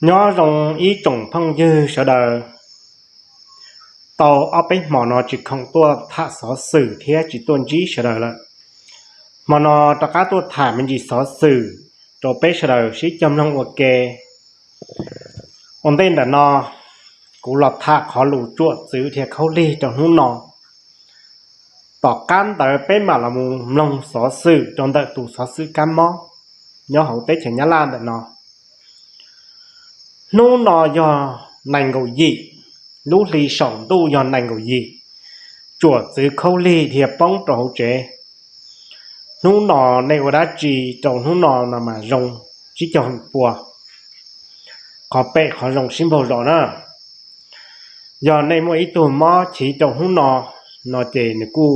Nyob zoo ib tsoom phooj ywg sawv daws, tau ob peb hmo no tsis khoom tuaj tham xov xwm thiab tsis tuaj ntsib sawv daws lawm. Hmo no rov qab tuaj tham me ntsis xov xwm rau peb sawv daws sib cog mloog ua ke. Ua ntej ntawm no, kuv los tham qhov lus tsuam txwv dhia khaub lig rau hnub no. Tom qab ntawd peb mam los mus mloog xov xwm rau ntawm tus xov xwm kab mob nyob hauv teb chaws Nyab Laj ntawm no. Hnub no yog nees nkaum yim, lub hli saum ntuj yog nees nkaum yim, tsuam txwv khaub lig dhia poob rau hauv tsev. Hnub no nej ua dab tsi rau hnub no no mas zoo tsib caug feem pua. Qhov pem qhov zoo sib npaug zos na. Yog nej muaj ib tug mob chiv rau hnub no, no ces nws kuj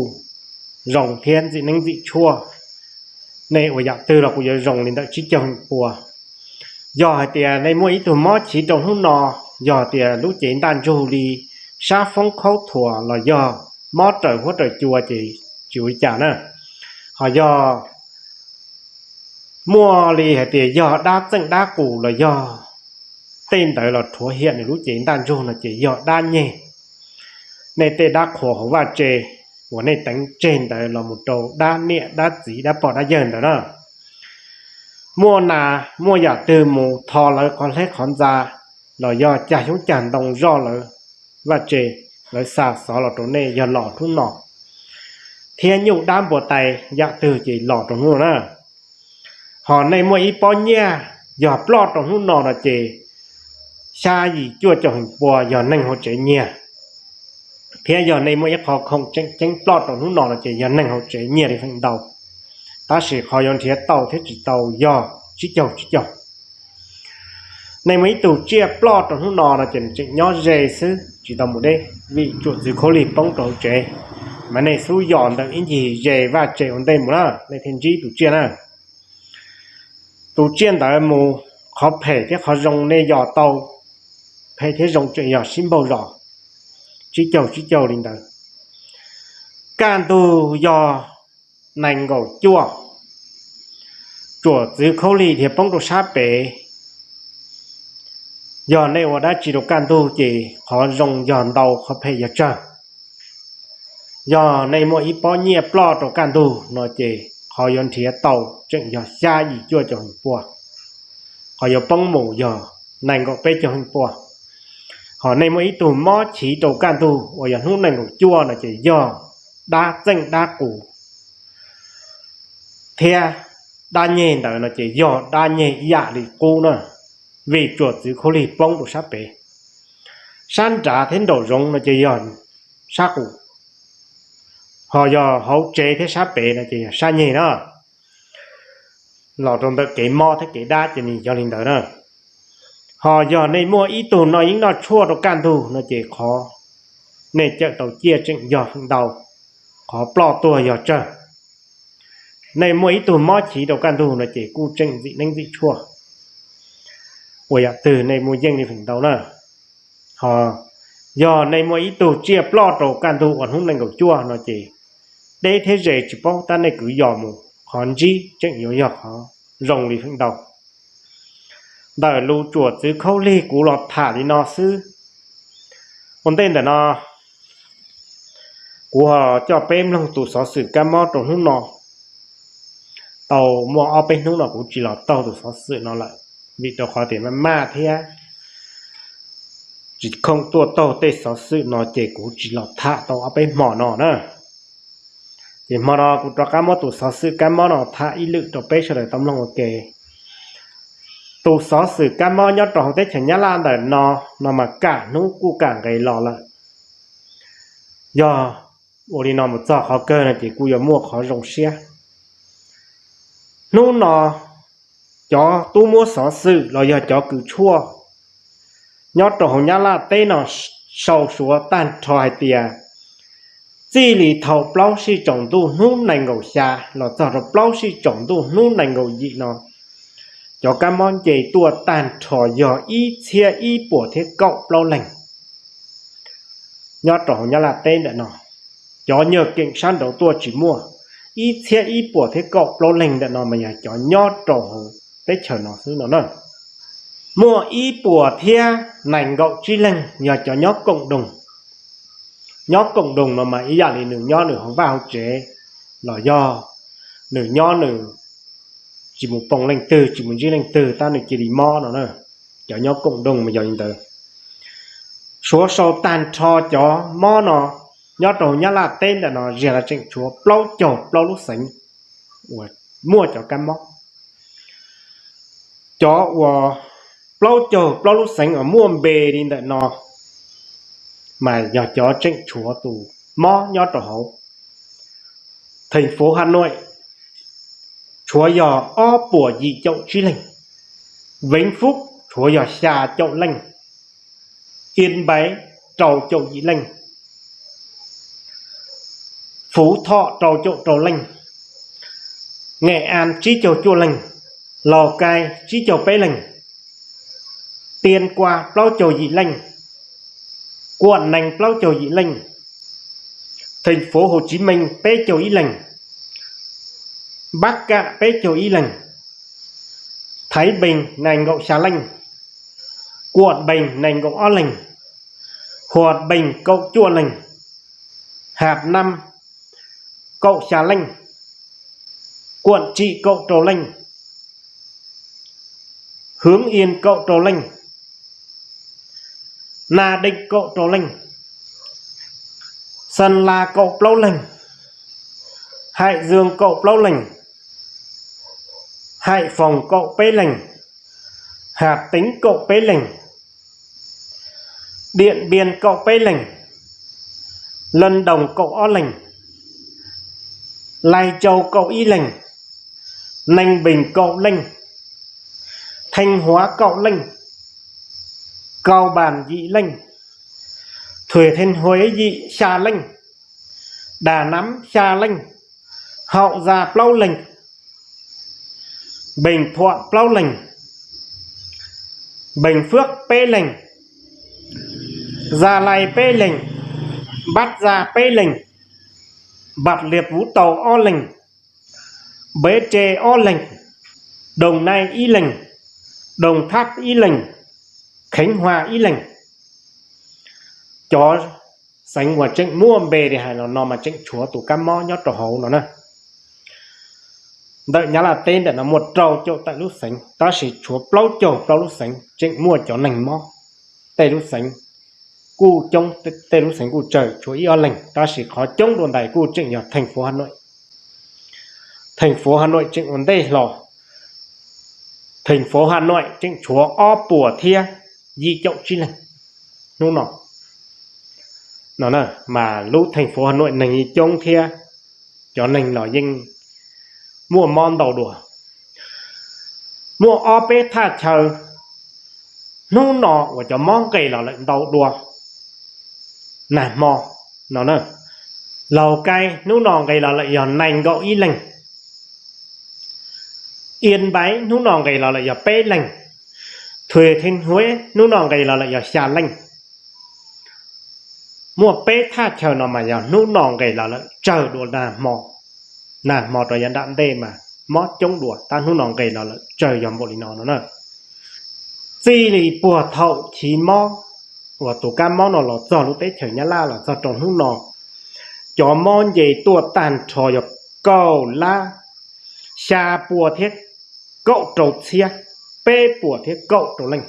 zoo thiab ntxim neeb ntxim tshuaj. Nej ua yam twg los kuj yuav zoo li ntawm tsib caug feem pua. Yog hais tias nej muaj ib tug mob chiv rau hnub no, yog tias lub cev ntaj ntsug li sab foob khaub thuas los yog mob raws huab raws cua ces tsis ua li cas na. Ho yog muaj li hais tias yog dab txeej dab qus los yog tej ntawd los rhuav hiam nws lub cev ntaj ntsug no ces yog dab nyeg. Nej tej dab qhuas hauv vaj tse uas nej teev tseg ntawd los mus rau dab niam dab txiv dab pog dab yawg ntawd na. Muaj nas muaj yam twg mus tho lawv qhov hleb qhov ntxa los yog cag xyoob cag ntoo zoj lawv vaj tse, lawv xa xov los rau nej yog los hnub no, thiab nyuj dab npua tais yam twg ces los rau hnub no na. Ho nej muaj ib pob nyiaj yog ploj rau hnub no no ces xya yim cuaj caum feem pua yog neeg hauv tsev nyiag, thiab yog nej muaj ib qho khoom tseem ceeb ploj rau hnub no no ces yog neeg hauv tsev nyiag li feem ntau. Tab sis qhov yuav nrhiav tau thiab tsis tau yog tsib caug tsib caug. Nej muaj ib tug tsiaj ploj rau hnub no no ces nws tseem nyob ze xwb tsis tau mus deb vim tsuam txwv khaub lig poob rau hauv tsev, mas nej xub yos ntawm ib ncig ze vaj tse ua ntej mus na nej thiaj ntsib tus tsiaj na. Tus tsiaj ntawd mus, qhov phem thiab qhov zoo nej yos tau, phem thiab zoo tseem yog sib npaug zos, tsib caug tsib caug li ntawd. Kaj ntug yog nees nkaum cuaj, tsuam txwv khaub lig dhia poob rau sab pem. Yog nej ua dab tsi rau kaj ntug ces qhov zoo yog ntau qhov phem yog tsawg. Yog nej muaj ib pob nyiaj ploj rau kaj ntug no ces qhov yuav nrhiav tau tseem yog xya yim cuaj caum feem pua, qhov yuav poob mus yog nees nkaum peb caug feem pua. Ho nej muaj ib tug mob chiv rau kaj ntug uas yog hnub nees nkaum cuaj no ces yog dab txeej dab qus thiab dab nyeg ntawd no ces yog dab nyeg ib yam li qub na, vim tsuam txwv khaub lig poob rau sab pem. Sab nrad thiab nraum zoov no ces yog sab qus, ho yog hauv tsev thiab sab pem no ces yog sab nyeg na. Los rau ntawm kev mob thiab kev dab ces nws yog li ntawd na. Ho yog nej muaj ib tug noj yeeb noj tshuaj rau kaj ntug no ces qhov nej cawm tau ciaj tseem yog feem ntau, qhov ploj tuag yog tsawg. Nej muaj ib tug mob chiv rau kaj ntug no ces kuj tseem ntxim neeb ntxim tshuaj, ua yam twg nej muaj yeej li feem ntau na. Ho yog nej muaj ib tug tsiaj ploj rau kaj ntug uas hnub nees nkaum cuaj no ces deb thiab ze tsis paub tab nej kwv yos mus qhov ntsib tseem yuav yog qhov zoo li feem ntau. Ntawm lus tsuam txwv khaub lig kuv los tham li no xwb. Ua ntej ntawm no kuv ho coj peb mloog tus xov xwm kab mob rau hnub no. Tau muaj ob peb hnub no kuv tsis los taug tus xov xwm no lawm, vim rau qhov tias maj maj thiab tsis khoom tuaj taug tej xov xwm no ces kuv tsis los tham tau ob peb hmo no na. Ces hmo no kuv rov qab muab tus xov xwm kab mob no tham ib lwm rau peb sawv daws tau mloog ua ke. Tus xov xwm kab mob nyob rau hauv teb chaws Nyab Laj ntawm no, no mas kam hnub kuj kam nqes los lawm. Yog ua li no mus txog qhov kawg no ces kuj yuav muaj qhov zoo siab. Hnub no cov tub muab xov xwm los yog cov kws tshuaj nyob rau hauv Nyab Laj teb no sau suav tag nrho hais tias txij li thaum plaub sij tsaus ntuj hnub nees nkaum xya los txog rau plaub sij tsaus ntuj hnub nees nkaum yim no, cov kab mob nce tuaj tag nrho yog ib txhiab ib puas thiab kaum plaub leeg. Nyob rau hauv Nyab Laj teb ntawm no, cov nyuag keem sab nraud tuaj tsis muaj, ib txhiab ib puas thiab kaum plaub leeg ntawm no mas yog cov nyob rau hauv teb chaws no xwb no na. Muaj ib puas thiab nees nkaum tsib leeg yog cov nyob koom doog. Nyob koom doog no mas ib yam li nws nyob nws hauv vaj hauv tsev los yog nws nyob nws tsis mus pom leej twg tsis mus ntsib leej twg tab nws cia li mob no na. Cov nyob koom doog mas yog li ntawd. Suav sau tag nrho cov mob no nyob rau Nyab Laj teb ntawm no ziag los tseem tshuav plaub caug plaub lub xeev uas muaj cov kab mob. Cov uas plaub caug plaub lub xeev uas muaj npe li ntawm no mas yog cov tseem tshuav tus mob nyob rau hauv. Theem fuv Has Nuais tshuav yog ob puas yim caum tsib leeg, Veev Fub tshuav yog xya caum leej, Iab Npaiv rau caum yim leej, Fuv Thom rau caum rau leej, Nkem As tsib caug cuaj leej, Laus Kais tsib caug peb leeg, Tias Kua plaub caug yim leej, Kuam Nees plaub caug yim leej, Theem fuv Hauv Tsiv Mees peb caug ib leeg, Npab Kam peb caug ib leeg, Thaiv Npees nees nkaum xya leej, Kuam Npees nees nkaum ob leeg, Huas Npees kaum cuaj leeg, Has Nam kaum xya leej, Kuam Tsim kaum rau leej, Hwv Ias kaum rau leej, Nas Dees kaum rau leej, Xas Las kaum plaub leeg, Haim Zws kaum plaub leeg, Haim Foos kaum peb leeg, Has Teev kaum peb leeg, Diam Npias kaum peb leeg, Laj Doos kaum ob leeg, Lais Tsau kaum ib leeg, Nees Npees kaum leej, Theej Huav kaum leej, Kaus Npas yim leej, Thuam Theej Huav yim xya leej, Dam Nam xya leej, Haum Zas plaub leeg, Npees Thuam plaub leeg, Npees Fwab peb leeg, Zas Lais peb leeg, Npab Zas peb leeg, Npab Lias Vuv Taus ob leeg, Npab Tse ob leeg, Doos Nais ib leeg, Doos Thab ib leeg, Kheev Huas ib leeg. Cov xeev uas tseem muaj npe li hais los no mas tseem tshuav tus kab mob nyob rau hauv no na. Ntawm Nyab Laj teb ntawm no muaj rau caum tawm lub xeev tab sis tshuav plaub caug plaub lub xeev tseem muaj cov neeg mob. Tej lub xeev kuj coob, tej lub xeev kuj tsawg tshuav ib ob leeg tab sis qhov coob dua ntais kuj tseem yog theem fuv Has Nuais. Theem fuv Has Nuais tseem ua ntej hlo. Theem fuv Has Nuais tseem tshuav ob puas thiab yim caum tsib leeg hnub no. No mas lub theem fuv Has Nuais neeg yeej coob thiab cov neeg los yeej muaj mob ntau dua. Muaj ob peb thaj chaw hnub no uas cov mob nqis los lawm ntau dua nag hmo no na. Lauj Kaim hnub no nqis los lawm yog nees nkaum ib leeg. Iab Npaiv hnub no nqis los lawm yog peb leeg. Thuam Theej Huav hnub no nqis los lawm yog xya leej. Muaj peb thaj chaw no mas yog hnub no nqis los lawm tsawg dua nag hmo. Nag hmo rau yav nram ntej mas mob coob dua tab hnub no nqis los lawm tsawg yog npaum li no no na. Txij li puag thaum chiv mob uas tus kab mob no los txog lub teb chaws Nyab Laj los txog rau hnub no, cov mob nce tuaj tag nrho yog kaum lab xya puas thiab kaum rau txhiab peb puas thiab kaum rau leej.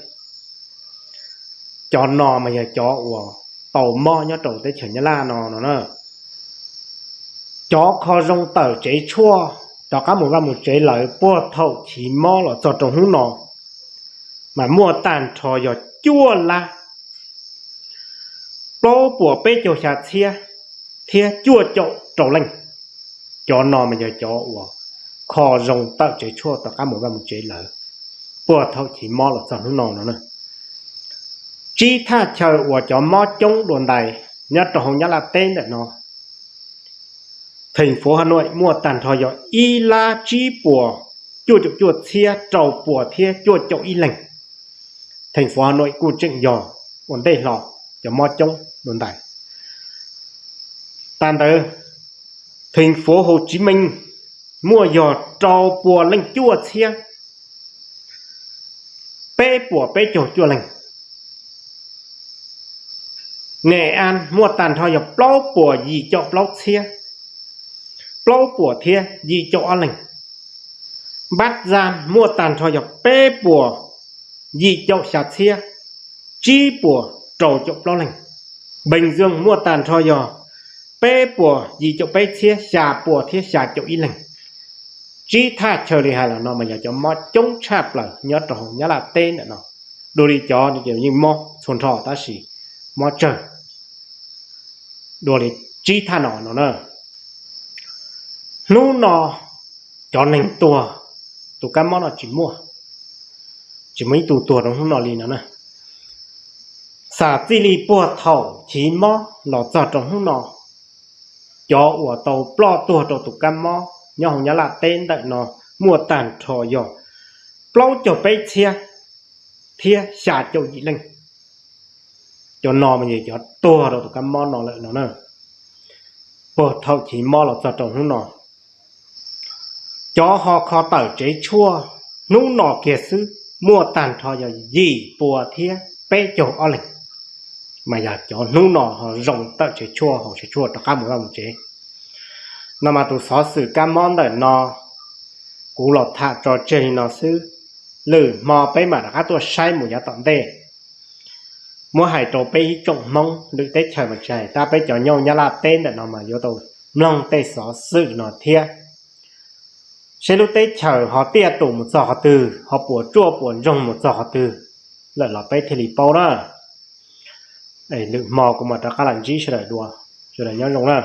Cov no mas yog cov uas tau mob nyob rau teb chaws Nyab Laj no no na. Cov kho zoo tawm tsev tshuaj rov qab mus vaj mus tsev lawm puag thaum chiv mob los txog rau hnub no mas muaj tag nrho yog cuaj lab plaub puas peb caug xya txhiab thiab cuaj caum rau leej. Cov no mas yog cov uas kho zoo tawm tsev tshuaj rov qab mus vaj mus tsev lawm puag thaum chiv mob los txog hnub no no na. Tsib thaj chaw uas cov mob coob dua ntais nyob rau hauv Nyab Laj teb ntawm no, theem fuv Has Nuais muaj tag nrho yog ib lab tsib puas cuaj caum cuaj txhiab rau puas thiab cuaj caum ib leeg. Theem fuv Has Nuais kuj tseem yog ua ntej hlo cov mob coob dua ntais. Tas ntawd, theem fuv Hauv Tsiv Mees muaj yog rau puas leej cuaj txhiab peb puas peb caug cuaj leeg. Nes As muaj tag nrho yog plaub puas yim caum plaub txhiab, plaub puas thiab yim caum ob leeg. Npab Zaj muaj tag nrho yog peb puas yim caum xya txhiab, tsib puas rau caum plaub leeg. Npeej Zaj muaj tag nrho yog peb puas yim caum peb txhiab, xya puas thiab xya caum ib leeg. Tsib thaj chaw li hais los no mas yog cov mob coob tshaj plaws nyob rau hauv Nyab Laj teb ntawm no. Dua li cov yeej mob txhua nrho tab sis mob tsawg dua li tsib thaj no no na. Hnub no cov neeg tuag tus kab mob no tsis muaj, tsis muaj ib tug tuag rau hnub no li no na. Xam txij li puag thaum chiv mob los txog rau hnub no, cov uas tau ploj tuag rau tus kab mob nyob hauv Nyab Laj teb ntawm no muaj tag nrho yog plaub caug peb txhiab thiab xya caum yim leej. Cov no mas yog cov tuag rau tus kab mob no lawm no na. Puag thaum chiv mob los txog rau hnub no, cov ho kho tawm tsev tshuaj hnub no kiag xwb muaj tag nrho yog yim pua thiab peb caug ob leeg. Mas yog cov hnub no ho zoo tawm tsev tshuaj, haus tsev tshuaj rov qab mus vaj mus tsev. No mas tus xov xwm kab mob ntawm no kuv los tham tso tseg li no xwb. Lwm hmo peb mam rov qab tuaj saib mus yav tom ntej. Muab hais rau peb ib tsoom Hmoob lwm teb chaws mas tsis hais, tab peb cov nyob Nyab Laj teb ntawm no mas yuav tau mloog tej xov xwm no thiab, seb lub teb chaws ho tiaj tus mus txog qhov twg, ho puas tsuaj puas ntsoog mus txog qhov twg lawm los peb thiaj li paub na. Lwm hmo kuv mam rov qab los ntsib sawv daws dua. Sawv daws nyob zoo na.